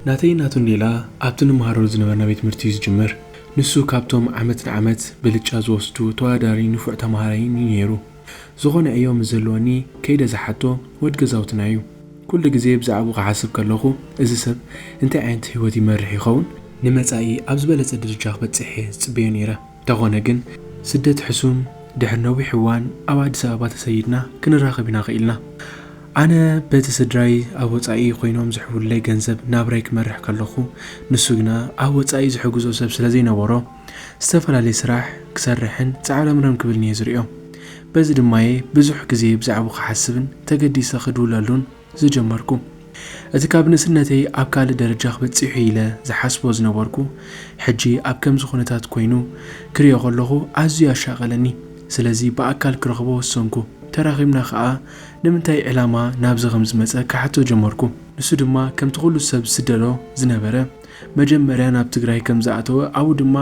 ናተይ ናቱን ሌላ ኣብቲ ንመሃረሉ ዝነበርና ቤት ትምህርቲ እዩ ዝጅምር። ንሱ ካብቶም ዓመት ንዓመት ብልጫ ዝወስዱ ተወዳዳሪ ንፉዕ ተምሃራይን እዩ ነይሩ። ዝኾነ ዕዮ ምስ ዘለወኒ ከይደ ዝሓቶ ወድ ገዛውትና እዩ። ኩሉ ግዜ ብዛዕባኡ ክሓስብ ከለኹ፣ እዚ ሰብ እንታይ ዓይነት ህይወት ይመርሕ ይኸውን? ንመጻኢ ኣብ ዝበለጸ ደረጃ ክበጽሕ እየ ዝጽበዮ ነይረ። እንተኾነ ግን፣ ስደት ሕሱም ድሕሪ ነዊሕ እዋን ኣብ ኣዲስ ኣበባ ተሰይድና ክንራኸብ ኢና ኽኢልና። ኣነ በቲ ስድራይ ኣብ ወጻኢ ኮይኖም ዝሕውለይ ገንዘብ ናብራይ ክመርሕ ከለኹ፣ ንሱ ግና ኣብ ወጻኢ ዝሕግዞ ሰብ ስለ ዘይነበሮ፣ ዝተፈላለየ ስራሕ ክሰርሕን ጻዕረምረም ክብልን እየ ዝርእዮ። በዚ ድማ'የ ብዙሕ ግዜ ብዛዕባኡ ክሓስብን ተገዲሰ ክድውለሉን ዝጀመርኩ። እቲ ካብ ንእስነተይ ኣብ ካልእ ደረጃ ክበጽሕ ኢለ ዝሓስቦ ዝነበርኩ፣ ሕጂ ኣብ ከምዚ ኩነታት ኮይኑ ክርእዮ ከለኹ ኣዝዩ ኣሻቐለኒ። ስለዚ ብኣካል ክረኽቦ ወሰንኩ። ተራኺብና ኸኣ ንምንታይ ዕላማ ናብዚ ከም ዝመጸ ክሓቶ ጀመርኩ። ንሱ ድማ ከምቲ ኩሉ ሰብ ዝስደዶ ዝነበረ፣ መጀመርያ ናብ ትግራይ ከም ዝኣተወ፣ ኣብኡ ድማ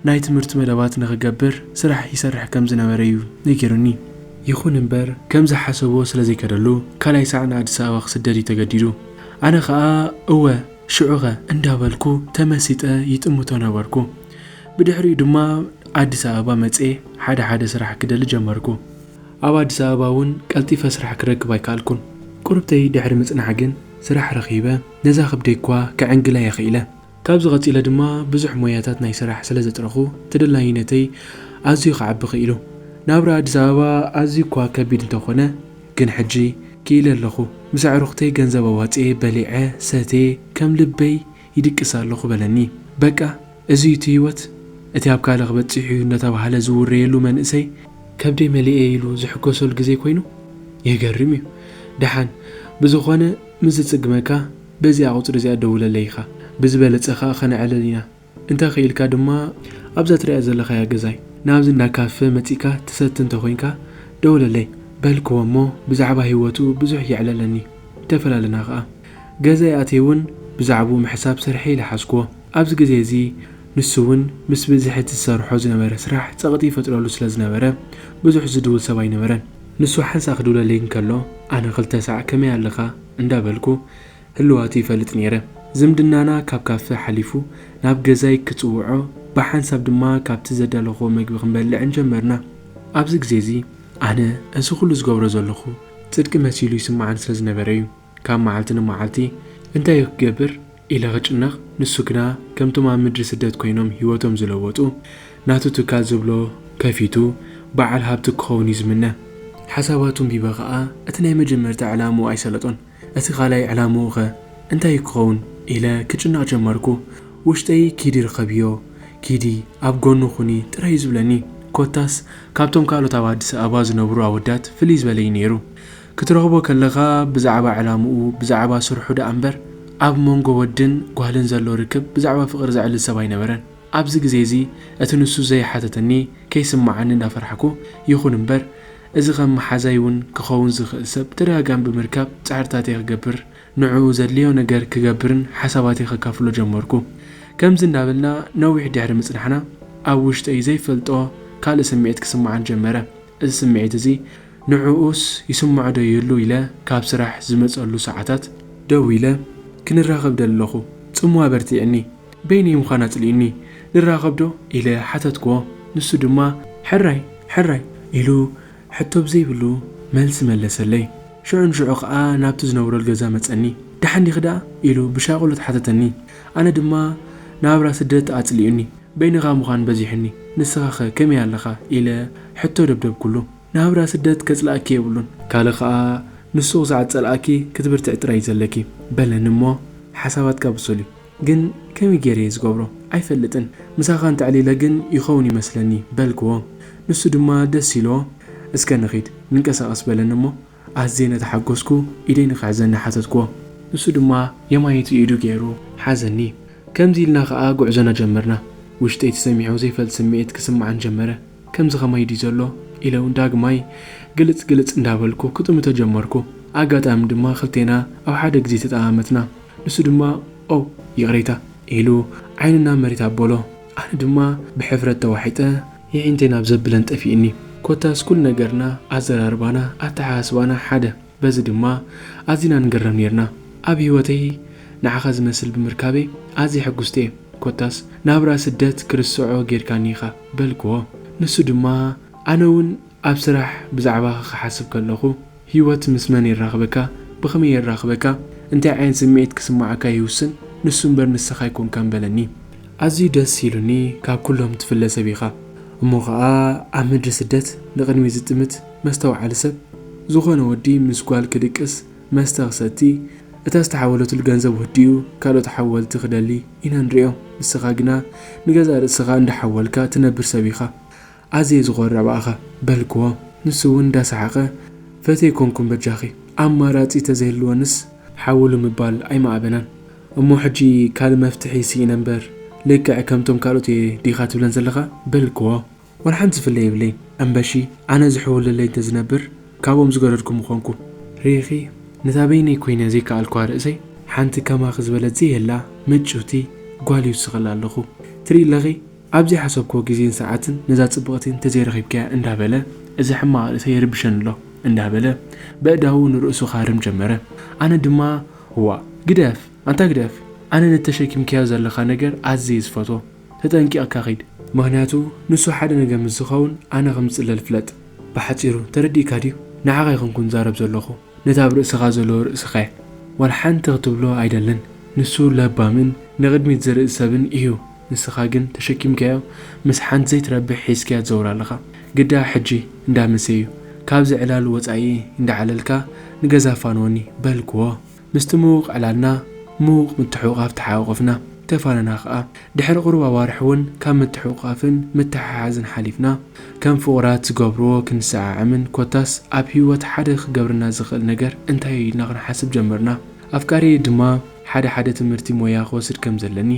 ናይ ትምህርቲ መደባት ንኽገብር ስራሕ ይሰርሕ ከም ዝነበረ እዩ ነጊሩኒ። ይኹን እምበር፣ ከም ዝሓሰቦ ስለ ዘይከደሉ፣ ካልኣይ ሳዕ ንኣዲስ ኣበባ ክስደድ እዩ ተገዲዱ። ኣነ ኸኣ፣ "እወ፣ ሽዑኸ?" እንዳበልኩ ተመሲጠ ይጥምቶ ነበርኩ። ብድሕሪኡ ድማ ኣዲስ ኣበባ መጽኤ ሓደ ሓደ ስራሕ ክደሊ ጀመርኩ። ኣብ ኣዲስ ኣበባ እውን ቀልጢፈ ስራሕ ክረክብ ኣይከኣልኩን። ቁርብተይ ድሕሪ ምጽናሕ ግን ስራሕ ረኺበ፣ ነዛ ከብደይ እኳ ከዕንግላ እየ ኽኢለ። ካብዚ ቀጺለ ድማ ብዙሕ ሞያታት ናይ ስራሕ ስለ ዘጥረኹ፣ ተደላይነተይ ኣዝዩ ክዓቢ ኽኢሉ። ናብራ ኣዲስ ኣበባ ኣዝዩ እኳ ከቢድ እንተኾነ፣ ግን ሕጂ ክኢለ ኣለኹ። ምስ ኣዕሩኽተይ ገንዘብ ኣዋጽኤ በሊዐ፣ ሰትየ፣ ከም ልበይ ይድቅስ ኣለኹ በለኒ። በቃ፣ እዚ እዩ እቲ ህይወት? እቲ ኣብ ካልእ ክበጽሕ እዩ እናተባህለ ዝውረየሉ መንእሰይ፣ ከብደይ መሊኤ ኢሉ ዝሕጎሰሉ ግዜ ኮይኑ? የገርም እዩ። ደሓን፣ ብዝኾነ፣ ምስ ዝጽግመካ፣ በዚኣ ቁጽሪ እዚኣ ደውለለይ ኢኻ። ብዝበለጸ ኸኣ ከነዕልል ኢና። እንተ ኽኢልካ ድማ፣ ኣብዛ ትሪኣ ዘለኻያ ገዛይ፣ ናብዚ እንዳ ካፈ መጺእካ ትሰቲ እንተ ኾይንካ፣ ደውለለይ። በልክዎ እሞ፣ ብዛዕባ ህይወቱ ብዙሕ የዕለለኒ። ተፈላለና ኸኣ። ገዛይ ኣትየ እውን ብዛዕባኡ ምሕሳብ ስርሐይ ኢለ ሓዝክዎ። ኣብዚ ግዜ እዚ ንሱ እውን ምስ ብዝሒ እቲ ዝሰርሖ ዝነበረ ስራሕ ጸቕጢ ይፈጥረሉ ስለ ዝነበረ፣ ብዙሕ ዝድውል ሰብ ኣይነበረን። ንሱ ሓንሳእ ክድውለለይ እንከሎ፣ ኣነ ክልተ ሳዕ ከመይ ኣለኻ እንዳበልኩ ህልዋቱ ይፈልጥ ነይረ። ዝምድናና ካብ ካፈ ሓሊፉ ናብ ገዛይ ክጽውዖ፣ ብሓንሳብ ድማ ካብቲ ዘዳለኽዎ መግቢ ክንበልዕን ጀመርና። ኣብዚ ግዜ እዚ ኣነ እዚ ኩሉ ዝገብሮ ዘለኹ ጽድቂ መሲሉ ይስምዓኒ ስለ ዝነበረ እዩ። ካብ መዓልቲ ንመዓልቲ እንታይ እዩ ክገብር ኢለ ክጭነቕ፣ ንሱ ግና ከምቶም ኣብ ምድሪ ስደት ኮይኖም ህይወቶም ዝለወጡ፣ ናቱ ትካል ዝብሎ ከፊቱ በዓል ሃብቲ ክኸውን እዩ ዝምነ። ሓሳባቱ ኣንቢበ ኸኣ፣ እቲ ናይ መጀመርታ ዕላምኡ ኣይሰለጦን። እቲ ካልኣይ ዕላምኡኸ እንታይ እዩ ክኸውን ኢለ ክጭነቕ ጀመርኩ። ውሽጠይ፣ "ኪዲ ርኸብዮ፣ ኪዲ ኣብ ጎኑ ኩኒ" ጥራይ እዩ ዝብለኒ። ኮታስ ካብቶም ካልኦት ኣብ ኣዲስ ኣበባ ዝነብሩ ኣወዳት ፍልይ ዝበለ እዩ ነይሩ። ክትረኽቦ ከለኻ ብዛዕባ ዕላምኡ፣ ብዛዕባ ስርሑ ደኣ እምበር፣ ኣብ መንጎ ወድን ጓልን ዘሎ ርክብ ብዛዕባ ፍቕሪ ዘዕልል ሰብ ኣይነበረን። ኣብዚ ግዜ እዚ እቲ ንሱ ዘይሓተተኒ ከይስምዓኒ እንዳፈራሕኩ፣ ይኹን እምበር፣ እዚ ከም መሓዛይ እውን ክኸውን ዝኽእል ሰብ ተደጋጋሚ ብምርካብ ጻዕርታተይ ክገብር፣ ንዕኡ ዘድልዮ ነገር ክገብርን ሓሳባተይ ከካፍሎ ጀመርኩ። ከምዚ እንዳበልና ነዊሕ ድሕሪ ምጽናሕና፣ ኣብ ውሽጠይ ዘይፈልጦ ካልእ ስምዒት ክስምዓኒ ጀመረ። እዚ ስምዒት እዚ ንዕኡስ ይስምዖ ዶ ይህሉ ኢለ ካብ ስራሕ ዝመጸሉ ሰዓታት ደዊለ፣ "ክንራኸብ ደለኹ፣ ጽምዋ በርቲዕኒ፣ በይነይ ምዃን ኣጽሊኡኒ፣ ንራኸብ ዶ?" ኢለ ሓተትክዎ። ንሱ ድማ፣ "ሕራይ፣ ሕራይ" ኢሉ ሕቶ ብዘይብሉ መልሲ መለሰለይ። ሽዑ ንሽዑ ኸኣ ናብቲ ዝነብረሉ ገዛ መጸኒ። "ደሓን ዲኺ ደኣ?" ኢሉ ብሻቕሎት ሓተተኒ። ኣነ ድማ፣ "ናብራ ስደት ኣጽሊኡኒ፣ በይንኻ ምዃን በዚሑኒ፣ ንስኻኸ ከመይ ኣለኻ?" ኢለ ሕቶ ደብደብኩሉ። "ናብራ ስደት ከጽልኣኪ የብሉን። ካልእ ኸኣ ንሱ ክሳዕ ዝጸልኣኪ ክትብርትዒ ጥራይ እዩ ዘለኪ" በለኒ እሞ፣ "ሓሳባትካ ብሱል እዩ፣ ግን ከመይ ገይረ እየ ዝገብሮ? ኣይፈልጥን። ምሳኻ እንተዕሊለ ግን ይኸውን ይመስለኒ" በልክዎ። ንሱ ድማ ደስ ኢልዎ፣ "እስከ ንኺድ፣ ንንቀሳቐስ" በለኒ እሞ፣ ኣዝየ እናተሓጎስኩ ኢደይ ንኽሕዘኒ ሓተትክዎ። ንሱ ድማ የማነይቲ ኢዱ ገይሩ ሓዘኒ። ከምዚ ኢልና ኸኣ ጉዕዞና ጀመርና። ውሽጠይ ተሰሚዑ ዘይፈልጥ ስምዒት ክስምዓኒ ጀመረ። "ከምዚ ኸማይ ድዩ ዘሎ?" ኢለ እውን ዳግማይ ግልጽ ግልጽ እንዳበልኩ ክጥምቶ ጀመርኩ። ኣጋጣሚ ድማ ክልቴና ኣብ ሓደ ግዜ ተጠማመትና። ንሱ ድማ፣ "ኦ፣ ይቕሬታ" ኢሉ ዓይኑ ናብ መሬት ኣበሎ። ኣነ ድማ ብሕፍረት ተዋሒጠ የዒንተይ ናብ ዘብለን ጠፊእኒ። ኮታስ ኩሉ ነገርና፣ ኣዘራርባና፣ ኣተሓሳስባና ሓደ። በዚ ድማ ኣዚና ንግረም ኔርና። ኣብ ህይወተይ ንዓኻ ዝመስል ብምርካበይ ኣዝየ ሕጉስቲ እየ። ኮታስ ናብራ ስደት ክርስዖ ጌርካኒ ኢኻ በልክዎ። ንሱ ድማ ኣነ እውን ኣብ ስራሕ ብዛዕባኻ ክሓስብ ከለኹ፣ ህይወት ምስ መን የራኽበካ፣ ብኸመይ የራኽበካ፣ እንታይ ዓይነት ስምዒት ክስምዓካ ይውስን፣ ንሱ እምበር ንስኻ ኣይኮንካን በለኒ። ኣዝዩ ደስ ኢሉኒ፣ ካብ ኩሎም ትፍለ ሰብ ኢኻ። እሞ ኸኣ ኣብ ምድሪ ስደት ንቕድሚት ዝጥምት መስተውዓሊ ሰብ፣ ዝኾነ ወዲ ምስ ጓል ክድቅስ፣ መስተ ክሰቲ፣ እታ ዝተሓወለትሉ ገንዘብ ወዲኡ ካልኦት ሓወልቲ ክደሊ ኢና ንሪኦ። ንስኻ ግና ንገዛእ ርእስኻ እንዳሓወልካ ትነብር ሰብ ኢኻ። ኣዝየ ዝኾርዕ ብኣኻ በልክዎ። ንሱ እውን እንዳሰሓቐ፣ ፈትየ ኮንኩን በጃኺ፣ ኣማራጺ ተዘይህልወንስ ሓውሉ ምባል ኣይምኣበናን። እሞ ሕጂ ካልእ መፍትሒ ስኢነ እምበር፣ ልክዕ ከምቶም ካልኦት እየ ዲኻ ትብለን ዘለኻ በልክዎ። ዋላ ሓንቲ ዝፍለ የብለይን። እምበሺ ኣነ ዝሕውለለይ እንተዝነብር ካብኦም ዝገደድኩ ምኾንኩ። ርኢኺ፣ ነታ በይነይ ኮይነ ዘይከኣልኩዋ ርእሰይ ሓንቲ ከማኺ ዝበለት ዘየላ ምጭውቲ ጓል ይውስኸላ ኣለኹ። ትርኢ ኣለኺ፣ ኣብ ዘይሓሰብክዎ ግዜን ሰዓትን ነዛ ጽብቕቲ እንተዘይረኺብክያ እንዳበለ፣ እዚ ሕማቕ ርእሰይ ይርብሸኒ ኣሎ እንዳበለ በእዳዉ ንርእሱ ክሃርም ጀመረ። ኣነ ድማ፣ እዋ፣ ግደፍ፣ ኣንታ ግደፍ፣ ኣነ ነተሸኪምክያ ዘለኻ ነገር ኣዝየ ዝፈትዎ። ተጠንቂቕካ ኺድ። ምኽንያቱ ንሱ ሓደ ነገር ምስ ዝኸውን ኣነ ከም ዝጽለል ፍለጥ። ብሓጺሩ ተረዲእካ ድዩ? ንዓኻ ኣይኮንኩን ዛረብ ዘለኹ። ነቲ ኣብ ርእስኻ ዘሎ ርእስኻ እየ። ዋላ ሓንቲ ክትብሎ ኣይደልን። ንሱ ለባምን ንቕድሚት ዝርኢ ሰብን እዩ። ንስኻ ግን ተሸኪምካዮ ምስ ሓንቲ ዘይትረብሕ ሒዝካያ ትዘውር ኣለኻ። ግዳ ሕጂ እንዳመሰ እዩ። ካብዚ ዕላል ወጻኢ እንዳዓለልካ ንገዛ ፋንወኒ በልክዎ። ምስቲ ምዉቕ ዕላልና ምዉቕ ምትሕቑቓፍ ተሓቋቖፍና። ተፋነና ኸኣ። ድሕሪ ቁሩብ ኣዋርሕ እውን ካብ ምትሕቑቓፍን ምትሕሓዝን ሓሊፍና፣ ከም ፍቑራት ዝገብርዎ ክንሰዓዓምን ኮታስ ኣብ ህይወት ሓደ ክገብረና ዝኽእል ነገር እንታይ እዩ ኢልና ክንሓስብ ጀመርና። ኣፍቃሪየይ ድማ ሓደ ሓደ ትምህርቲ ሞያ ክወስድ ከም ዘለኒ፣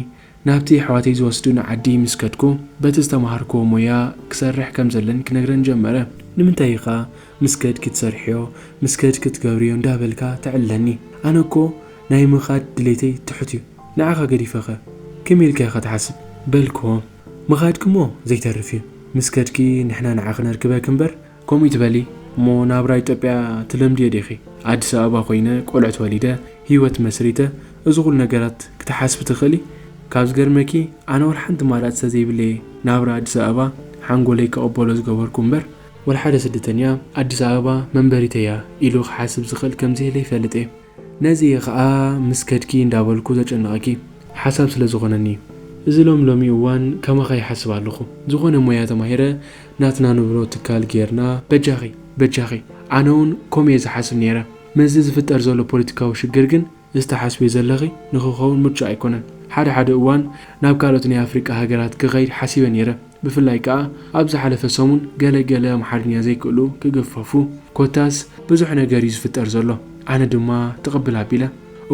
ናብቲ ኣሕዋተይ ዝወስዱኒ ዓዲ ምስ ከድኩ፣ በቲ ዝተማሃርክዎ ሞያ ክሰርሕ ከም ዘለኒ ክነግረኒ ጀመረ። ንምንታይ ኢኻ ምስ ከድኪ ትሰርሕዮ፣ ምስ ከድኪ ትገብርዮ እንዳበልካ ተዕልለኒ። ኣነ እኮ ናይ ምኻድ ድሌተይ ትሑት እዩ። ንዓኻ ገዲፈኸ ከመይ ኢልካ ኢኻ ትሓስብ? በልክዎ። ምኻድኪ እሞ ዘይተርፍ እዩ። ምስ ከድኪ ንሕና ንዓኺ ነርክበኪ እምበር፣ ከምኡ ይትበሊ። እሞ ናብራ ኢትዮጵያ ትለምድዮ ዲኺ? ኣዲስ ኣበባ ኮይነ ቆልዑት ወሊደ፣ ህይወት መስሪተ፣ እዚ ኩሉ ነገራት ክትሓስቢ ትኽእሊ? ካብ ዝገርመኪ፣ ኣነ ወላ ሓንቲ ኣማራጺ ስለዘይብለየ ናብራ ኣዲስ ኣበባ ሓንጎለይ ክቕበሎ ዝገበርኩ እምበር፣ ወላ ሓደ ስደተኛ ኣዲስ ኣበባ መንበሪተይ እያ ኢሉ ክሓስብ ዝኽእል ከም ዘየለ ይፈልጥ እየ። ነዚ እየ ኸኣ ምስ ከድኪ እንዳበልኩ ዘጨንቐኪ ሓሳብ ስለ ዝኾነኒ እዩ። እዚ ሎም ሎሚ እዋን ከማኻ ይሓስብ ኣለኹ። ዝኾነ ሞያ ተማሂረ ናትና ንብሎ ትካል ጌርና፣ በጃኺ፣ በጃኺ። ኣነ እውን ከምኡ እየ ዝሓስብ ነይረ። ምስዚ ዝፍጠር ዘሎ ፖለቲካዊ ሽግር ግን እዚ ትሓስብዮ ዘለኺ ንኽኸውን ምቹእ ኣይኮነን። ሓደ ሓደ እዋን ናብ ካልኦት ናይ ኣፍሪቃ ሃገራት ክኸይድ ሓሲበ ነይረ። ብፍላይ ከኣ ኣብ ዝሓለፈ ሰሙን ገለ ገለ ኣምሓርኛ ዘይክእሉ ክግፈፉ፣ ኮታስ ብዙሕ ነገር እዩ ዝፍጠር ዘሎ። ኣነ ድማ ትቕብል ኣቢለ።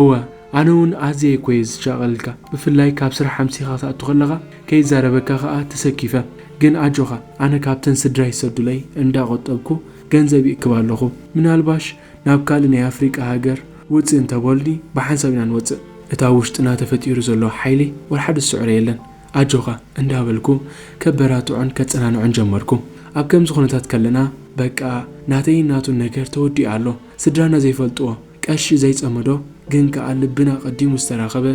እወ፣ ኣነ እውን ኣዝየ እኮ እየ ዝሻቐለልካ። ብፍላይ ካብ ስራሕ ኣምሲኻ ክትኣቱ ከለኻ ከይዛረበካ ከኣ ተሰኪፈ። ግን ኣጆኻ፣ ኣነ ካብተን ስድራይ ዝሰዱለይ እንዳቖጠብኩ ገንዘብ ይእክብ ኣለኹ። ምናልባሽ ናብ ካልእ ናይ ኣፍሪቃ ሃገር ውጽእ እንተበሉኒ ብሓንሳብ ኢና ንወጽእ። እታ ኣብ ውሽጥና ተፈጢሩ ዘሎ ሓይሊ ወላ ሓደ ዝስዕሮ የለን። ኣጆኻ እንዳበልኩ ከበራትዖን ከጸናንዖን ጀመርኩ። ኣብ ከምዚ ኩነታት ከለና በቃ ናተይን ናቱን ነገር ተወዲኡ ኣሎ። ስድራና ዘይፈልጥዎ፣ ቀሺ ዘይጸመዶ ግን ከኣ ልብና ቀዲሙ ዝተራኸበ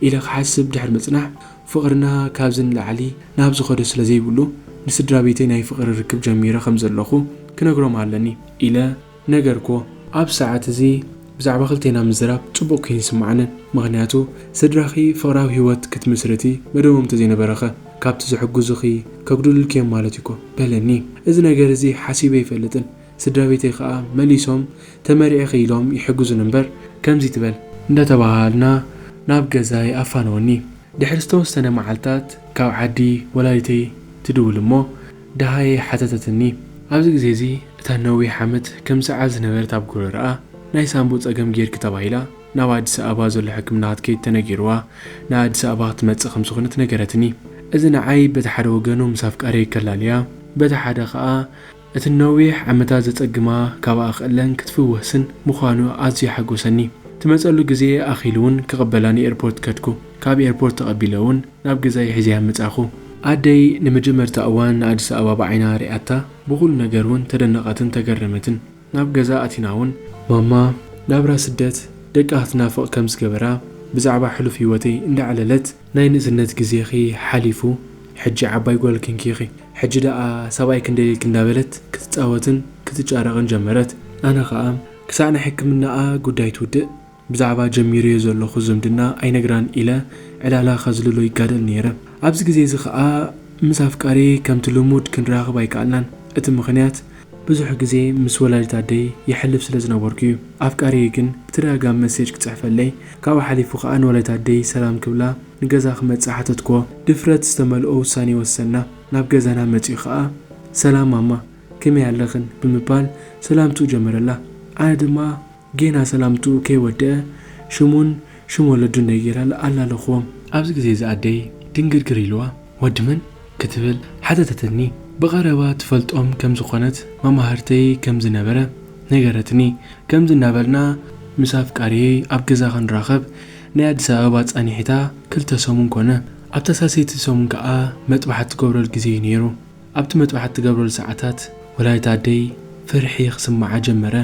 ኢለ ክሓስብ ድሕሪ ምጽናሕ፣ ፍቕርና ካብዚ ንላዕሊ ናብ ዝኸዶ ስለ ዘይብሉ፣ ንስድራ ቤተይ ናይ ፍቕሪ ርክብ ጀሚረ ከም ዘለኹ ክነግሮም ኣለኒ ኢለ ነገርክዎ። ኣብ ሰዓት እዚ ብዛዕባ ክልቴና ምዝራብ ጽቡቕ ኮይኑ ይስምዓንን፣ ምኽንያቱ ስድራኺ ፍቕራዊ ህይወት ክትምስርቲ መደቦም እንተዘይነበረኸ፣ ካብቲ ዝሕግዙኺ ከጉድሉልኪ እዮም ማለት እኮ በለኒ። እዚ ነገር እዚ ሓሲበ ኣይፈልጥን። ስድራ ቤተይ ከኣ መሊሶም ተመሪዕኺ ኢሎም ይሕግዙኒ እምበር ከምዚ ትበል እንዳተባሃሃልና ናብ ገዛይ ኣፋነወኒ። ድሕሪ ዝተወሰነ መዓልታት ካብ ዓዲ ወላዲተይ ትድውል እሞ ደሃየ ሓተተትኒ። ኣብዚ ግዜ እዚ እታ ነዊሕ ዓመት ከም ሰዓል ዝነበረት ኣብ ጎረረኣ ናይ ሳንቡእ ጸገም ጌርኪ ተባሂላ ናብ ኣዲስ ኣበባ ዘሎ ሕክምና ክትከይድ ተነጊርዋ ንኣዲስ ኣበባ ክትመጽእ ከም ዝኾነት ነገረትኒ። እዚ ንዓይ በቲ ሓደ ወገኑ ምስ ኣፍቃሪየይ ከላልያ፣ በቲ ሓደ ከኣ እቲ ነዊሕ ዓመታት ዘጸግማ ካብኣ ክእለን ክትፍወስን ምዃኑ ኣዝዩ ሓጎሰኒ። ትመጸሉ ግዜ ኣኺሉ እውን ክቕበላ ንኤርፖርት ከድኩ። ካብ ኤርፖርት ተቐቢለ እውን ናብ ገዛይ ሒዘያ መጻኹ። ኣደይ ንመጀመርታ እዋን ንኣዲስ ኣበባ ብዓይና ሪኣታ፣ ብኹሉ ነገር እውን ተደነቐትን ተገረመትን። ናብ ገዛ ኣቲና እውን ማማ ናብራ ስደት ደቃ ክትናፍቕ ከም ዝገበራ ብዛዕባ ሕሉፍ ህይወተይ እንዳዕለለት፣ "ናይ ንእስነት ግዜኺ ሓሊፉ፣ ሕጂ ዓባይ ጓል ኪንኪ ኢኺ፣ ሕጂ ደኣ ሰብኣይ ክንደልየልኪ" እንዳበለት ክትጻወትን ክትጫረቕን ጀመረት። ኣነ ኸኣ ክሳዕ ናይ ሕክምናኣ ጉዳይ ትውድእ ብዛዕባ ጀሚረዮ ዘለኹ ዝምድና ኣይነግራን ኢለ ዕላላ ከዝልሎ ይጋደል ነይረ። ኣብዚ ግዜ እዚ ኸኣ ምስ ኣፍቃሪ ከምቲ ልሙድ ክንራኸብ ኣይከኣልናን። እቲ ምኽንያት ብዙሕ ግዜ ምስ ወላዲት ኣደይ ይሕልፍ ስለ ዝነበርኩ እዩ። ኣፍቃሪይ ግን ብተደጋጋሚ መሴጅ ክጽሕፈለይ፣ ካብኡ ሓሊፉ ኸኣ ንወላዲት ኣደይ ሰላም ክብላ ንገዛ ክመጽእ ሓተትክዎ። ድፍረት ዝተመልኦ ውሳኔ ወሰንና። ናብ ገዛና መጺኡ ኸኣ "ሰላም ማማ፣ ከመይ ኣለኽን?" ብምባል ሰላምትኡ ጀመረላ። ኣነ ድማ ጌና ሰላምትኡ ከይወደአ ሽሙን ሽም ወለዱን ነጊረ ኣላለኹዎም። ኣብዚ ግዜ እዚ ኣደይ ድንግርግር ኢልዋ፣ "ወዲ መን?" ክትብል ሓተተትኒ። ብቐረባ ትፈልጦም ከም ዝኾነት መማህርተይ ከም ዝነበረ ነገረትኒ። ከምዚ እናበልና ምስ ኣፍቃሪየይ ኣብ ገዛ ክንራኸብ ናይ ኣዲስ ኣበባ ጻኒሒታ ክልተ ሰሙን ኮነ። ኣብታ ሳልሰይቲ ሰሙን ከኣ መጥባሕቲ ትገብረሉ ግዜ እዩ ነይሩ። ኣብቲ መጥባሕቲ ትገብረሉ ሰዓታት ወላዲት ኣደይ ፍርሒ ክስምዓ ጀመረ።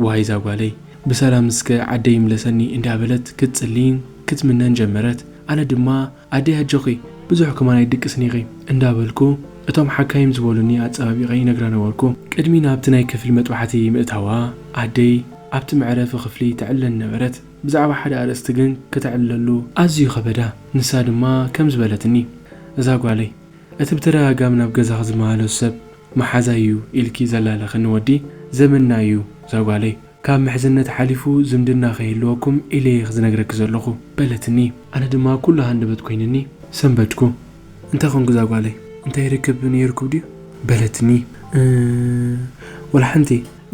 "ዋይ እዛ ጓለይ፣ ብሰላም እስከ ዓደይ ይምለሰኒ" እንዳበለት ክትጽልይን ክትምነን ጀመረት። ኣነ ድማ "ኣደይ ኣጆኺ፣ ብዙሕ ከማን ኣይድቅስን ኢኺ" እንዳበልኩ እቶም ሓካይም ዝበሉኒ ኣጸባቢቐ ይነግራ ነበርኩ። ቅድሚ ናብቲ ናይ ክፍሊ መጥባሕቲ ምእታዋ ኣደይ ኣብቲ መዕረፊ ክፍሊ ተዕልለኒ ነበረት። ብዛዕባ ሓደ ኣርእስቲ ግን ከተዕልለሉ ኣዝዩ ከበዳ። ንሳ ድማ ከምዚ በለትኒ፣ "እዛ ጓለይ፣ እቲ ብተደጋጋሚ ናብ ገዛኺ ዝመላለሱ ሰብ መሓዛይ እዩ ኢልኪ ዘላለኽኒ ወዲ ዘመድና እዩ። እዛ ጓለይ፣ ካብ ምሕዝነት ሓሊፉ ዝምድና ከይህልወኩም ኢለ እየ ዝነግረኪ ዘለኹ" በለትኒ። ኣነ ድማ ኩሉ ሃንደበት ኮይንኒ ሰንበድኩ። "እንታይ ኮንኩ እዛ ጓለይ? እንታይ ርክብ ነይርኩም ድዩ?" በለትኒ። "እ፣ ወላ ሓንቲ።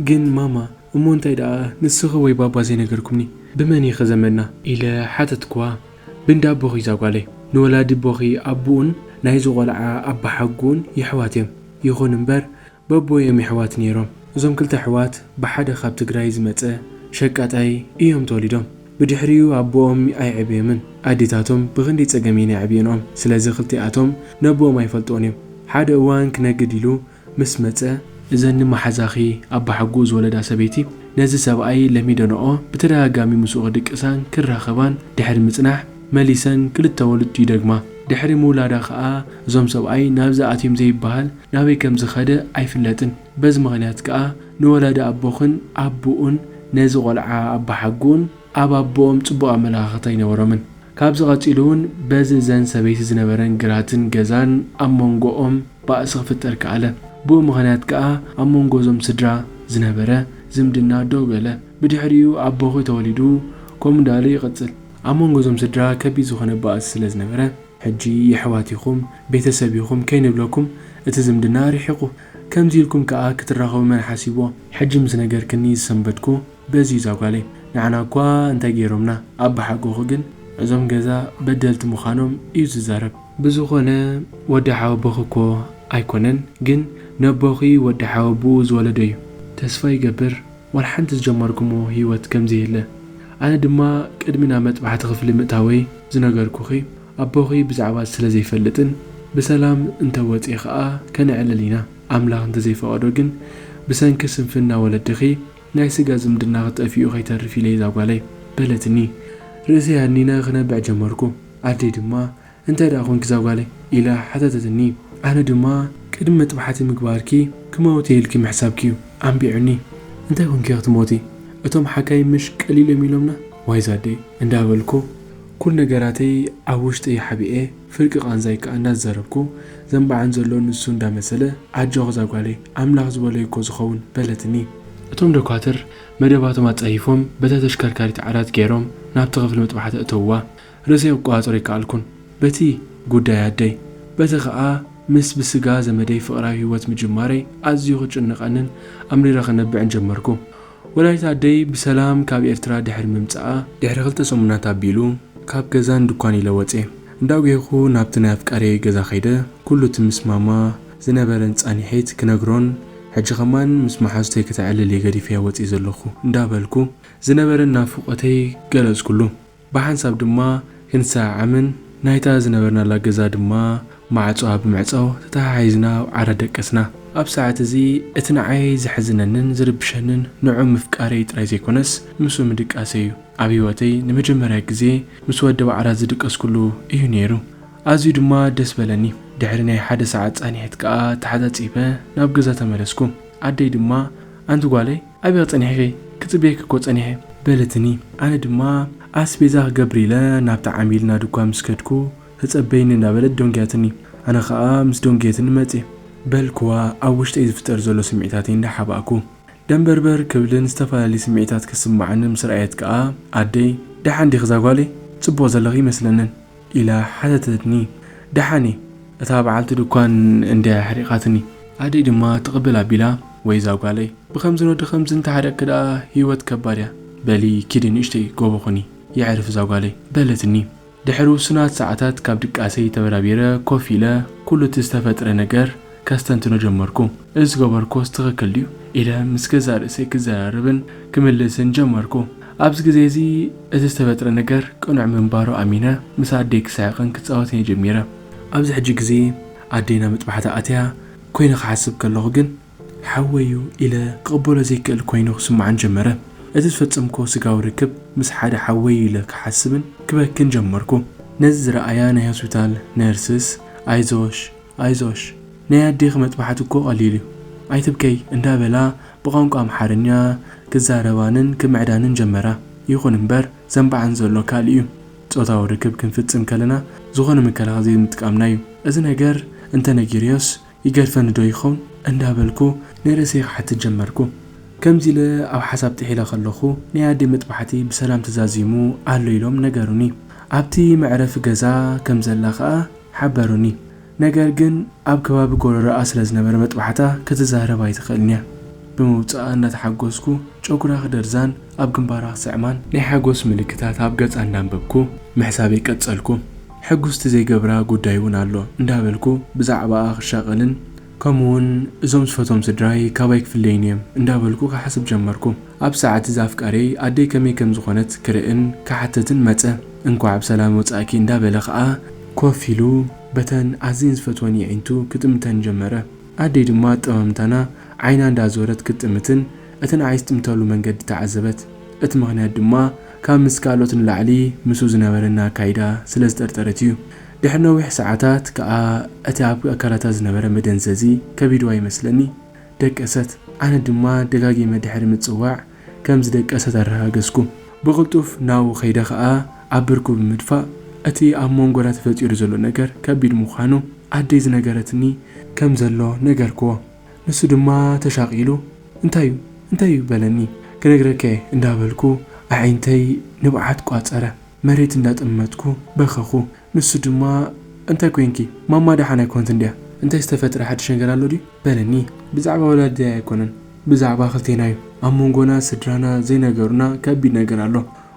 ግን ማማ፣ እሞ እንታይ ደኣ ንስኺ ወይ ባባ ዘይነገርኩምኒ? ብመን ኢኺ ዘመድና?" ኢለ ሓተትክዋ። "ብእንዳ ኣቦኺ እዛ ጓለይ። ንወላዲ ኣቦኺ ኣቦኡን ናይዚ ቆልዓ ኣባሓጎኡን የሕዋት እዮም። ይኹን እምበር በቦ እዮም የሕዋት ነይሮም። እዞም ክልተ ኣሕዋት ብሓደ ካብ ትግራይ ዝመጸ ሸቃጣይ እዮም ተወሊዶም። ብድሕሪኡ ኣቦኦም ኣይዕበዮምን። ኣዴታቶም ብኽንደይ ጸገም እየን የዕብየንኦም። ስለዚ ክልቲኣቶም ነቦኦም ኣይፈልጥዎን እዮም። ሓደ እዋን ክነግድ ኢሉ ምስ መጸ፣ እዘን ንመሓዛኺ ኣባሓጎኡ ዝወለዳ ሰበይቲ ነዚ ሰብኣይ ለሚደንኦ፣ ብተደጋጋሚ ምስኡ ክድቅሳን ክራኸባን ድሕሪ ምጽናሕ፣ መሊሰን ክልተ ወለዱ ይደግማ። ድሕሪ ምውላዳ ከኣ እዞም ሰብኣይ ናብዚ ኣትዮም ዘይበሃል ናበይ ከም ዝኸደ ኣይፍለጥን። በዚ ምኽንያት ከኣ ንወላዲ ኣቦኽን ኣቦኡን ነዚ ቆልዓ ኣባሓጎኡን ኣብ ኣቦኦም ጽቡቕ ኣመለኻኽታ ኣይነበሮምን። ካብዚ ቀጺሉ እውን በዚ እዘን ሰበይቲ ዝነበረን ግራትን ገዛን ኣብ መንጎኦም ባእሲ ክፍጠር ከኣለ። ብኡ ምኽንያት ከኣ ኣብ መንጎ እዞም ስድራ ዝነበረ ዝምድና ደው በለ። ብድሕሪኡ ኣቦኺ ተወሊዱ ከምኡ እንዳበለ ይቕጽል። ኣብ መንጎ እዞም ስድራ ከቢድ ዝኾነ ባእሲ ስለ ዝነበረ፣ ሕጂ የሕዋት ኢኹም፣ ቤተሰብ ኢኹም ከይንብለኩም እቲ ዝምድና ርሒቑ። ከምዚ ኢልኩም ከኣ ክትራኸቡ መን ሓሲብዎ?" ሕጂ ምስ ነገርክኒ ዝሰንበድኩ በዚ እዩ እዛ ጓለይ። ንዓና እኳ እንታይ ገይሮምና፣ ኣባሓጎኺ ግን እዞም ገዛ በደልቲ ምዃኖም እዩ ዝዛረብ። ብዝኾነ ወዲ ሓወቦኺ እኮ ኣይኮነን፣ ግን ነቦኺ ወዲ ሓወቦኡ ዝወለዶ እዩ። ተስፋ ይገብር ዋላ ሓንቲ ዝጀመርኩሞ ህይወት ከም ዘየለ። ኣነ ድማ ቅድሚ ናብ መጥባሕቲ ክፍሊ ምእታወይ ዝነገርኩኺ፣ ኣቦኺ ብዛዕባ ስለ ዘይፈልጥን ብሰላም እንተወጽኤ ኸኣ ከነዕልል ኢና። ኣምላኽ እንተዘይፈቐዶ ግን ብሰንኪ ስንፍና ወለድኺ ናይ ስጋ ዝምድናኺ ጠፊኡ ከይተርፍ ኢለ እዛ ጓለይ በለትኒ። ርእሰይ ኣድኒነ ክነብዕ ጀመርኩ። ኣደይ ድማ እንታይ ደኣ ኮንኪ እዛ ጓለይ? ኢላ ሓተተትኒ። ኣነ ድማ ቅድሚ መጥባሕቲ ምግባርኪ ክመውት ኢልኪ ምሕሳብኪ እዩ ኣንቢዑኒ። እንታይ ኮንኪ ክትሞቲ? እቶም ሓካይም ምሽ ቀሊል እዮም ኢሎምና? ዋይ ዛደይ እንዳበልኩ ኩል ነገራተይ ኣብ ውሽጠይ ሓቢኤ ፍርቂ ቃንዛይ ከኣ እንዳዘረብኩ ዘንባዓን ዘሎ ንሱ እንዳመሰለ ኣጆኺ እዛ ጓለይ ኣምላኽ ዝበሎ እኮ ዝኸውን በለትኒ። እቶም ደኳትር መደባቶም ኣጻይፎም በታ ተሽከርካሪት ዓራት ገይሮም ናብቲ ክፍሊ መጥባሕቲ እተውዋ። ርእሰይ ክቆጻጸሮ ኣይከኣልኩን። በቲ ጉዳይ ኣደይ፣ በቲ ኸኣ ምስ ብስጋ ዘመደይ ፍቕራዊ ህይወት ምጅማረይ ኣዝዩ ክጭንቐንን ኣምሪረ ክነብዕን ጀመርኩ። ወላዲት ኣደይ ብሰላም ካብ ኤርትራ ድሕሪ ምምጻኣ ድሕሪ ክልተ ሰሙናት ኣቢሉ ካብ ገዛን ድኳን ኢለ ወጽየ። እንዳጒሄኹ ናብቲ ናይ ኣፍቃሪየይ ገዛ ከይደ ኩሉ እቲ ምስ ማማ ዝነበረን ጻንሒት ክነግሮን ሕጂ ኸማን ምስ መሓዙተይ ከተዕልል እየ ገዲፈያ ወጽየ ዘለኹ እንዳበልኩ ዝነበረን ናፍቖተይ ገለጽኩሉ። ብሓንሳብ ድማ ክንሰዓዓምን ናይታ ዝነበርናላ ገዛ ድማ ማዕጾኣ ብምዕጻው ተተሓሒዝና ኣብ ዓራት ደቀስና። ኣብ ሰዓት እዚ እቲ ንዓይ ዘሕዝነንን ዝርብሸንን ንዑ ምፍቃረይ ጥራይ ዘይኮነስ፣ ምስ ምድቃሰይ እዩ። ኣብ ህይወተይ ንመጀመርያ ግዜ ምስ ወዲ ባዕራት ዝድቀስኩሉ እዩ ነይሩ። ኣዝዩ ድማ ደስ በለኒ። ድሕሪ ናይ ሓደ ሰዓት ጻንሒት ከኣ ተሓጻጺፈ ናብ ገዛ ተመለስኩ። ኣደይ ድማ፣ "ኣንቲ ጓለይ፣ ኣበይ ጸኒሕኺ? ክጽበየኪ እኮ ጸኒሐ" በለትኒ። ኣነ ድማ ኣስቤዛ ክገብር ኢለ ናብቲ ዓሚልና ድኳን ምስ ከድኩ፣ "ተጸበይኒ" እንዳበለት ደንጉያትኒ። ኣነ ከኣ ምስ ደንጉየትኒ መጽየ። በልክዋ ኣብ ውሽጠይ ዝፍጠር ዘሎ ስምዒታተይ እንዳሓባእኩ። ደንበርበር ክብልን ዝተፈላለዩ ስምዒታት ክስምዓኒ ምስ ረኣየት ከኣ፣ ኣደይ፣ "ደሓን ዲኺ እዛ ጓለይ? ጽቡቕ ዘለኺ ይመስለንን" ኢላ ሓተተትኒ። "ደሓን እየ፣ እታ በዓልቲ ድኳን እንድያ ኣሕሪቓትኒ" ኣደይ ድማ ትቕብል ኣቢላ፣ "ወይ እዛ ጓለይ፣ ብኸምዝን ወዲ ኸምዝን እንተሓሪቕኪ ደኣ ህይወት ከባድ እያ። በሊ ኪዲ ንእሽተይ ጎቦ ኹኒ፣ የዕርፍ እዛ ጓለይ" በለትኒ። ድሕሪ ውሱናት ሰዓታት ካብ ድቃሰይ ተበራቢረ ኮፍ ኢለ ኩሉ እቲ ዝተፈጥረ ነገር ከስተንትኖ ጀመርኩ። "እዚ ዝገበርኩስ ትኽክል ድዩ?" ኢለ ምስ ገዛእ ርእሰይ ክዘራረብን ክምልስን ጀመርኩ። ኣብዚ ግዜ እዚ እቲ ዝተፈጥረ ነገር ቅኑዕ ምንባሩ ኣሚነ ምስ ኣደይ ክስሕቕን ክጻወትን እየ ጀሚረ። ኣብዚ ሕጂ ግዜ ኣደይ ናብ መጥባሕቲ ኣትያ ኮይነ ክሓስብ ከለኹ ግን፣ ሓወይ እዩ ኢለ ክቕበሎ ዘይክእል ኮይኑ ክስምዓን ጀመረ። እቲ ዝፈጸምኩዎ ስጋዊ ርክብ ምስ ሓደ ሓወይ እዩ ኢለ ክሓስብን ክበክን ጀመርኩ። ነዚ ዝረኣያ ናይ ሆስፒታል ነርስስ፣ "ኣይዞሽ፣ ኣይዞሽ፣ ናይ ኣዴኺ መጥባሕቲ እኮ ቀሊል እዩ፣ ኣይትብከይ" እንዳበላ ብቋንቋ ኣምሓርኛ ክዛረባንን ክምዕዳንን ጀመራ። ይኹን እምበር ዘንባዓን ዘሎ ካልእ እዩ። ጾታዊ ርክብ ክንፍጽም ከለና ዝኾነ መከላኸሊ ዘይምጥቃምና እዩ። እዚ ነገር እንተነጊረዮስ ይገድፈኒ ዶ ይኸውን እንዳበልኩ ንርእሰይ ክሓትት ጀመርኩ። ከምዚ ኢለ ኣብ ሓሳብ ጥሒለ ከለኹ ናይ ኣደይ መጥባሕቲ ብሰላም ተዛዚሙ ኣሎ ኢሎም ነገሩኒ። ኣብቲ መዕረፊ ገዛ ከም ዘላ ከኣ ሓበሩኒ። ነገር ግን ኣብ ከባቢ ጎረሮኣ ስለ ዝነበረ መጥባሕታ ክትዛረብ ኣይትኽእልን እያ። ብምውጻኣ እናተሓጎስኩ ጨጉራ ክደርዛን ኣብ ግንባራ ክስዕማን ናይ ሓጎስ ምልክታት ኣብ ገጻ እንዳንበብኩ ምሕሳበይ ቀጸልኩ። ሕጉስቲ ዘይገብራ ጉዳይ እውን ኣሎ እንዳበልኩ ብዛዕባኣ ክሻቐልን ከምኡውን እዞም ዝፈትዎም ስድራይ ካባይ ክፍለዩኒ እዮም እንዳበልኩ ክሓስብ ጀመርኩ። ኣብ ሰዓት እዚ ኣፍቃሪይ ኣደይ ከመይ ከም ዝኾነት ክርእን ክሓትትን መጸ። "እንኳዕ ብሰላም ወጻእኪ" እንዳበለ ከኣ ኮፍ ኢሉ በተን ኣዝየን ዝፈትወን የዒንቱ ክጥምተን ጀመረ። ኣደይ ድማ ኣጠማምታና ዓይና እንዳዞረት ክትጥምትን እቲ ንዓይ ዝጥምተሉ መንገዲ ተዓዘበት። እቲ ምኽንያት ድማ ካብ ምስ ካልኦት ንላዕሊ ምስኡ ዝነበረና ኣካይዳ ስለ ዝጠርጠረት እዩ። ድሕሪ ነዊሕ ሰዓታት ከኣ እቲ ኣብ ኣካላታ ዝነበረ መደንዘዚ ከቢድዋ ይመስለኒ ደቀሰት። ኣነ ድማ ደጋጊመ ድሕሪ ምጽዋዕ ከም ዝደቀሰት ኣረጋገጽኩ። ብቕልጡፍ ናብኡ ከይደ ከኣ ኣብ ብርኩ ብምድፋእ እቲ ኣብ መንጎና ተፈጢሩ ዘሎ ነገር ከቢድ ምዃኑ ኣደይ ዝነገረትኒ ከም ዘሎ ነገርክዎ። ንሱ ድማ ተሻቒሉ፣ "እንታይ እዩ? እንታይ እዩ?" በለኒ። "ክነግረካ እየ" እንዳበልኩ ኣዒንተይ ንብዓት ቋጸረ። መሬት እንዳጠመትኩ በኸኹ። ንሱ ድማ፣ "እንታይ ኮንኪ? ማማ ደሓን ኣይኮንትን ድያ? እንታይ ዝተፈጥረ ሓድሽ ነገር ኣሎ ድዩ?" በለኒ። ብዛዕባ ወላዲተይ ኣይኮነን፣ ብዛዕባ ክልቴና እዩ። ኣብ መንጎና ስድራና ዘይነገሩና ከቢድ ነገር ኣሎ።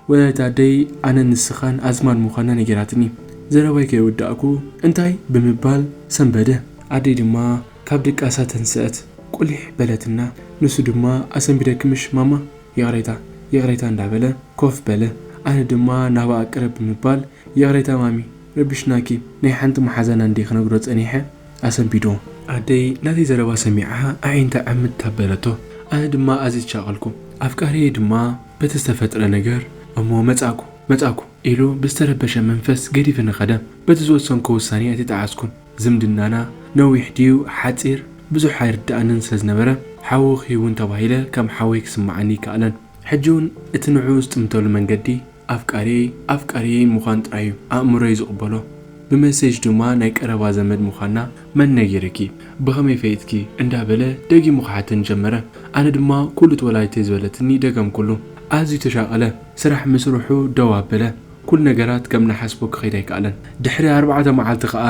ወላዲት ኣደይ ኣነን ንስኻን ኣዝማድ ምዃንና ነጊራትኒ። ዘረባይ ከይወዳእኩ፣ "እንታይ?" ብምባል ሰንበደ። ኣደይ ድማ ካብ ድቃሳ ተንስአት፣ ቁሊሕ በለትና። ንሱ ድማ፣ "ኣሰንቢደኪ ምሽ ማማ? ይቕሬታ፣ ይቕሬታ" እንዳበለ ኮፍ በለ። ኣነ ድማ ናብኣ ቅርብ ብምባል፣ "ይቕሬታ ማሚ፣ ረቢሽናኪ፣ ናይ ሓንቲ መሓዛና እንድየ ክነግሮ ጸኒሐ፣ ኣሰንቢድዎ።" ኣደይ ናተይ ዘረባ ሰሚዓ ኣዒንታ ዕምት ኣበለቶ። ኣነ ድማ ኣዝየ ተሻቐልኩ። ኣፍቃሪየይ ድማ በቲ ዝተፈጥረ ነገር፣ "እሞ መጻእኩ፣ መጻእኩ" ኢሉ ብዝተረበሸ መንፈስ ገዲፍኒ ከደ። በቲ ዝወሰንኩ ውሳኔ ኣይተጠዓስኩን። ዝምድናና ነዊሕ ድዩ ሓጺር ብዙሕ ኣይርድኣንን ስለ ዝነበረ፣ ሓዉ ክህይውን ተባሂለ ከም ሓወይ ክስምዓኒ ኣይከኣለን። ሕጂ እውን እቲ ንዕኡ ዝጥምተሉ መንገዲ ኣፍቃሪየይ፣ ኣፍቃሪየይ ምዃን ጥራይ እዩ ኣእምሮይ ዝቕበሎ። ብመሴጅ ድማ ናይ ቀረባ ዘመድ ምዃንና መን ነጊርኪ? ብኸመይ ፈሊጥኪ? እንዳበለ ደጊሙ ክሓተኒ ጀመረ። ኣነ ድማ ኩሉ እቲ ወላዲተይ ዝበለትኒ ደገምኩሉ። ኣዝዩ ተሻቐለ። ስራሕ ምስርሑ ደው ኣበለ። ኩሉ ነገራት ከም ንሓስቦ ክኸይድ ኣይከኣለን። ድሕሪ ኣርባዕተ መዓልቲ ከኣ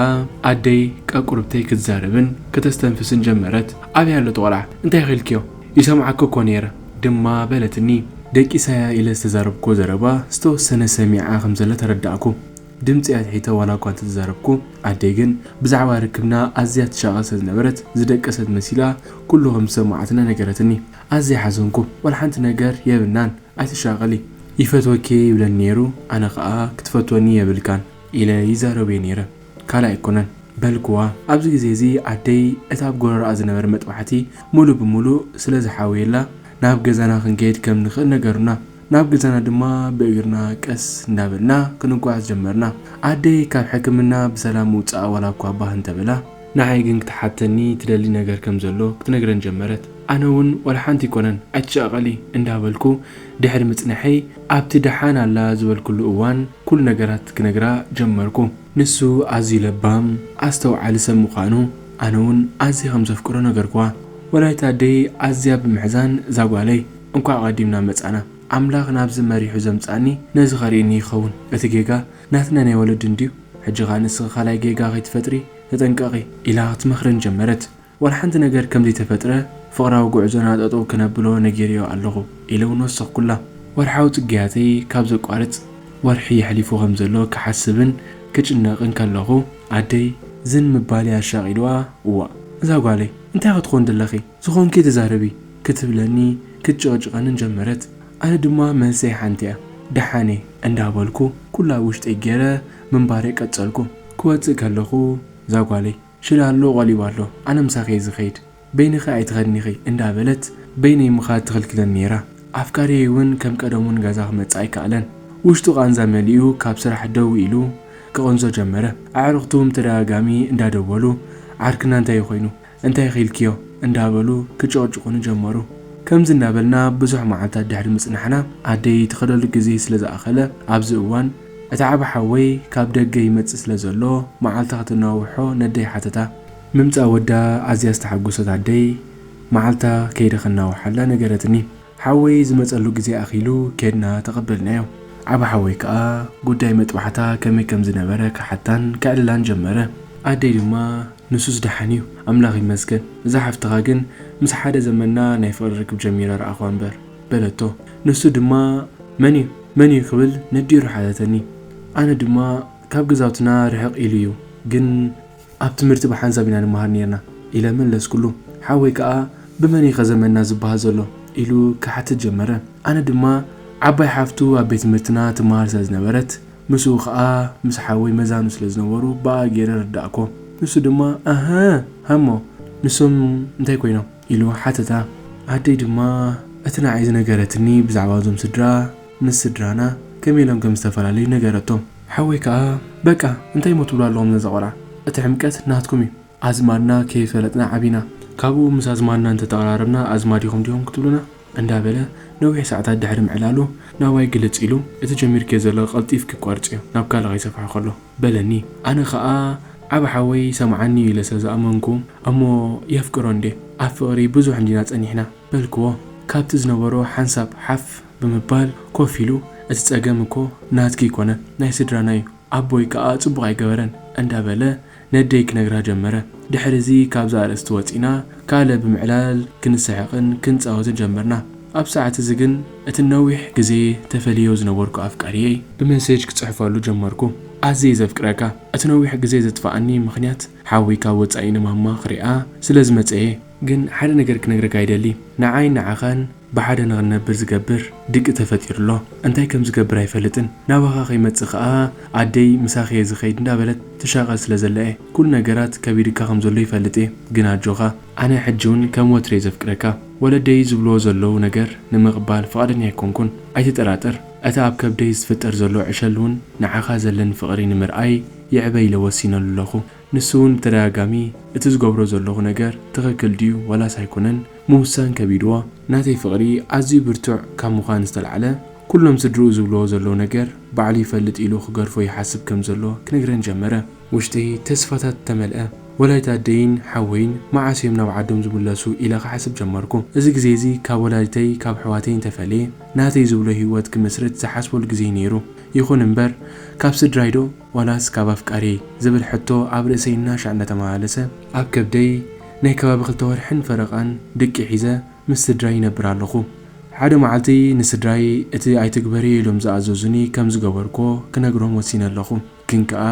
ኣደይ ቀቁርብተይ ክትዛረብን ከተስተንፍስን ጀመረት። "ኣበይ ኣሎ እቲ ቆልዓ? እንታይ ኢኺ ኢልክዮ? ይሰምዓኪ እኮ ነይረ" ድማ በለትኒ። ደቂሳያ ኢለ ዝተዛረብኩዎ ዘረባ ዝተወሰነ ሰሚዓ ከም ዘላ ተረዳእኩ። ድምጺ ኣትሒተ ዋላ እኳ እንተተዛረብኩ፣ ኣደይ ግን ብዛዕባ ርክብና ኣዝያ ትሻቐል ስለ ዝነበረት ዝደቀሰት መሲላ ኩሉ ከም ዝሰማዓትና ነገረትኒ። ኣዝየ ሓዘንኩ። "ዋላ ሓንቲ ነገር የብልናን፣ ኣይትሻቐሊ። ይፈትወኪ እየ ይብለኒ ነይሩ፣ ኣነ ኸኣ ክትፈትወኒ የብልካን" ኢለ ይዛረቦ እየ ነይረ። ካልእ ኣይኮነን። በልኩዋ። ኣብዚ ግዜ እዚ ኣደይ እታ ኣብ ጎረሮኣ ዝነበረ መጥባሕቲ ሙሉእ ብሙሉእ ስለ ዝሓወየላ፣ ናብ ገዛና ክንከይድ ከም ንኽእል ነገሩና። ናብ ገዛና ድማ ብእግርና ቀስ እንዳበልና ክንጓዓዝ ጀመርና። ኣደይ ካብ ሕክምና ብሰላም ምውጻኣ ዋላ እኳ ባህ እንተበላ፣ ንዓይ ግን ክትሓተኒ ትደሊ ነገር ከም ዘሎ ክትነግረን ጀመረት። ኣነ እውን ዋላ ሓንቲ ኣይኮነን፣ ኣይትሻቐሊ እንዳበልኩ ድሕሪ ምጽንሐይ፣ ኣብቲ ደሓን ኣላ ዝበልኩሉ እዋን ኩሉ ነገራት ክነግራ ጀመርኩ። ንሱ ኣዝዩ ለባም፣ ኣስተውዓሊ ሰብ ምዃኑ ኣነ እውን ኣዝየ ከም ዘፍቅሮ ነገርኩዋ። ወላዲት ኣደይ ኣዝያ ብምሕዛን፣ "እዛ ጓለይ፣ እንኳዕ ኣቐዲምና መጻና። ኣምላኽ ናብዚ መሪሑ ዘምጻኒ ነዚ ከርእየኒ ይኸውን። እቲ ጌጋ ናትና ናይ ወለዲ እንድዩ። ሕጂ ኸኣ ንስኺ ካልኣይ ጌጋ ከይትፈጥሪ ተጠንቀቒ" ኢላ ክትመኽረን ጀመረት። ዋላ ሓንቲ ነገር ከም ዘይተፈጥረ፣ ፍቕራዊ ጉዕዞና ጠጠው ክነብሎ ነጊረዮ ኣለኹ ኢለ እውን ወሰኽኩላ። ወርሓዊ ጽግያተይ ካብ ዘቋርጽ ወርሒ የሕሊፉ ከም ዘሎ ክሓስብን ክጭነቕን ከለኹ፣ ኣደይ ዝን ምባለይ ኣሻቒልዋ፣ "እዋእ፣ እዛ ጓለይ፣ እንታይ ክትኾን ደለኺ? ዝኾንኪ ተዛረቢ" ክትብለኒ ክትጭቕጭቐንን ጀመረት። ኣነ ድማ መልሰይ ሓንቲ እያ፣ "ደሓን እየ" እንዳበልኩ ኩሉ ኣብ ውሽጠይ ገይረ ምንባረይ ቀጸልኩ። ክወጽእ ከለኹ፣ "እዛ ጓለይ፣ ሽላ ኣሎ፣ ቆሊባ ኣሎ፣ ኣነ ምሳኺ እየ ዝኸይድ፣ በይንኺ ኣይትኸድን ኢኺ" እንዳበለት በይነይ ምኻድ ትኽልክለኒ ነይራ። ኣፍቃሪየይ እውን ከም ቀደሙ ንገዛ ክመጽእ ኣይከኣለን። ውሽጡ ቃንዛ መሊኡ ካብ ስራሕ ደው ኢሉ ክቕንዞ ጀመረ። ኣዕሩኽቱ ብተደጋጋሚ እንዳደወሉ፣ "ዓርክና እንታይ ኮይኑ? እንታይ ኺልክዮ?" እንዳበሉ ክጭቕጭቑኒ ጀመሩ። ከምዚ እንዳበልና ብዙሕ መዓልታት ድሕሪ ምጽናሕና፣ ኣደይ ትኸደሉ ግዜ ስለ ዝኣኸለ፣ ኣብዚ እዋን እቲ ዓቢ ሓወይ ካብ ደገ ይመጽእ ስለ ዘሎ፣ መዓልታ ክትናውሖ ነደይ ሓተታ። ምምጻእ ወዳ ኣዝያ ዝተሓጎሰት ኣደይ፣ "መዓልታ ከይደ ከናውሓላ" ነገረትኒ። ሓወይ ዝመጸሉ ግዜ ኣኺሉ ኬድና ተቐበልናዮ። ዓቢ ሓወይ ከኣ ጉዳይ መጥባሕታ ከመይ ከም ዝነበረ ክሓታን ከዕልላን ጀመረ። ኣደይ ድማ፣ "ንሱስ ደሓን እዩ፣ ኣምላኽ ይመስገን። እዛ ሓፍትኻ ግን ምስ ሓደ ዘመድና ናይ ፍቕሪ ርክብ ጀሚራ ረኣኹዋ እምበር" በለቶ። ንሱ ድማ፣ "መን እዩ? መን እዩ?" ክብል ነዲሩ ሓተተኒ። ኣነ ድማ፣ "ካብ ገዛውትና ርሕቕ ኢሉ እዩ፣ ግን ኣብ ትምህርቲ ብሓንሳብ ኢና ንመሃር ኔርና" ኢለ መለስኩሉ። ሓወይ ከኣ፣ "ብመን እዩ ከ ዘመድና ዝበሃል ዘሎ?" ኢሉ ክሓትት ጀመረ። ኣነ ድማ፣ ዓባይ ሓፍቱ ኣብ ቤት ትምህርትና ትመሃር ስለ ዝነበረት፣ ምስኡ ከኣ ምስ ሓወይ መዛኑ ስለ ዝነበሩ፣ ብኣ ገይረ ረዳእኮ። ንሱ ድማ፣ "ኣሀ፣ ሃሞ፣ ንሶም እንታይ ኮይኖም?" ኢሉ ሓተታ። ኣደይ ድማ፣ እቲ ንዓይ ዝነገረትኒ ብዛዕባ እዞም ስድራ፣ ምስ ስድራና ከመይ ኢሎም ከም ዝተፈላለዩ ነገረቶ። ሓወይ ከኣ፣ "በቃ፣ እንታይ እሞ ትብሉ ኣለኹም ነዛ ቆልዓ? እቲ ሕምቀት ናትኩም እዩ። ኣዝማድና ከይፈለጥና ዓቢና። ካብኡ ምስ ኣዝማድና እንተተቐራረብና ኣዝማድ ኢኹም ዲኹም ክትብሉና?" እንዳበለ ነዊሕ ሰዓታት ድሕሪ ምዕላሉ ናባይ ግልጽ ኢሉ፣ "እቲ ጀሚርክዮ ዘለኺ ቀልጢፍኪ ቋርጽዮ፣ ናብ ካልእ ከይሰፍሖ ከሎ" በለኒ። ኣነ ኸኣ፣ "ዓቢ ሓወይ ይሰምዓኒ እዩ" ኢለ ስለ ዝኣመንኩ፣ "እሞ የፍቅሮ እንዴ? ኣብ ፍቕሪ ብዙሕ እንዲና ጸኒሕና" በልክዎ። ካብቲ ዝነበሮ ሓንሳብ ሓፍ ብምባል ኮፍ ኢሉ፣ "እቲ ጸገም እኮ ናትኪ ኣይኮነን፣ ናይ ስድራና እዩ። ኣቦይ ከኣ ጽቡቕ ኣይገበረን" እንዳበለ ነደይ ክነግራ ጀመረ። ድሕሪ እዚ ካብዛ ኣርእስቲ ወጺና ካልእ ብምዕላል ክንስሕቕን ክንጻወትን ጀመርና። ኣብ ሰዓት እዚ ግን እቲ ነዊሕ ግዜ ተፈልዮ ዝነበርኩ ኣፍቃሪየይ ብመሴጅ ክጽሕፈሉ ጀመርኩ። "ኣዝየ ዘፍቅረካ፣ እቲ ነዊሕ ግዜ ዘጥፍኣኒ ምኽንያት ሓወይ ካብ ወጻኢ ንማማ ክሪኣ ስለ ዝመጸ እየ። ግን ሓደ ነገር ክነግረካ ይደሊ። ንዓይን ንዓኻን ብሓደ ንኽንነብር ዝገብር ድቂ ተፈጢሩ ኣሎ። እንታይ ከም ዝገብር ኣይፈልጥን። ናባኻ ከይመጽእ ከኣ ኣደይ ምሳኺ እየ ዝኸይድ እንዳበለት ትሻቐል ስለ ዘላ እየ። ኩሉ ነገራት ከቢድካ ከም ዘሎ ይፈልጥ እየ። ግን ኣጆኻ፣ ኣነ ሕጂ እውን ከም ወትረይ ዘፍቅረካ። ወለደይ ዝብልዎ ዘለዉ ነገር ንምቕባል ፍቓደኛ ኣይኮንኩን። ኣይትጠራጠር። እቲ ኣብ ከብደይ ዝፍጠር ዘሎ ዕሸል እውን ንዓኻ ዘለኒ ፍቕሪ ንምርኣይ ይዕበ ኢለ ወሲነሉ ኣለኹ። ንሱ እውን ብተደጋጋሚ እቲ ዝገብሮ ዘለኹ ነገር ትኽክል ድዩ ዋላስ ኣይኮነን ምውሳን ከቢድዎ። ናተይ ፍቕሪ ኣዝዩ ብርቱዕ ካብ ምዃን ዝተላዕለ፣ ኩሎም ስድርኡ ዝብልዎ ዘለዉ ነገር ባዕሉ ይፈልጥ ኢሉ ክገድፎ ይሓስብ ከም ዘሎ ክነግረን ጀመረ። ውሽጠይ ተስፋታት ተመልአ። ወላዲት ኣደይን ሓወይን መዓስ እዮም ናብ ዓዶም ዝምለሱ ኢለ ክሓስብ ጀመርኩ። እዚ ግዜ እዚ ካብ ወላዲተይ ካብ ኣሕዋተይን ተፈልየ ናተይ ዝብሎ ህይወት ክምስርት ዝሓስበሉ ግዜ እዩ ነይሩ። ይኹን እምበር፣ ካብ ስድራይ ዶ ዋላስ ካብ ኣፍቃሪየይ ዝብል ሕቶ ኣብ ርእሰይ እናሻዕ እናተመላለሰ፣ ኣብ ከብደይ ናይ ከባቢ ክልተ ወርሕን ፈረቓን ድቂ ሒዘ ምስ ስድራይ ይነብር ኣለኹ። ሓደ መዓልቲ ንስድራይ እቲ ኣይትግበርዮ ኢሎም ዝኣዘዙኒ ከም ዝገበርኩዎ ክነግሮም ወሲነ ኣለኹ። ግን ከኣ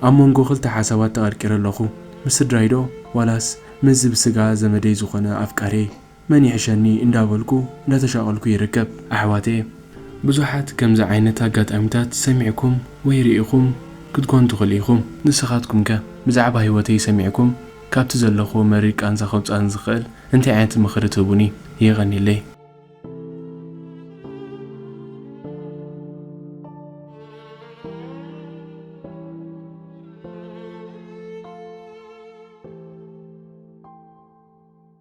ኣብ መንጎ ክልተ ሓሳባት ተቐርቂረ ኣለኹ። ምስ ስድራይ ዶ ዋላስ ምስዚ ብስጋ ዘመደይ ዝኾነ ኣፍቃሪየይ? መን ይሕሸኒ እንዳበልኩ እንዳተሻቐልኩ ይርከብ። ኣሕዋተየ፣ ብዙሓት ከምዚ ዓይነት ኣጋጣሚታት ሰሚዕኩም ወይ ርኢኹም ክትኮኑ ትኽእሉ ኢኹም። ንስኻትኩም ከ ብዛዕባ ህይወተይ ሰሚዕኩም ካብቲ ዘለኹዎ መሪር ቃንዛ ከውፅኣኒ ዝኽእል እንታይ ዓይነት ምኽሪ ትህቡኒ? የቐንየለይ።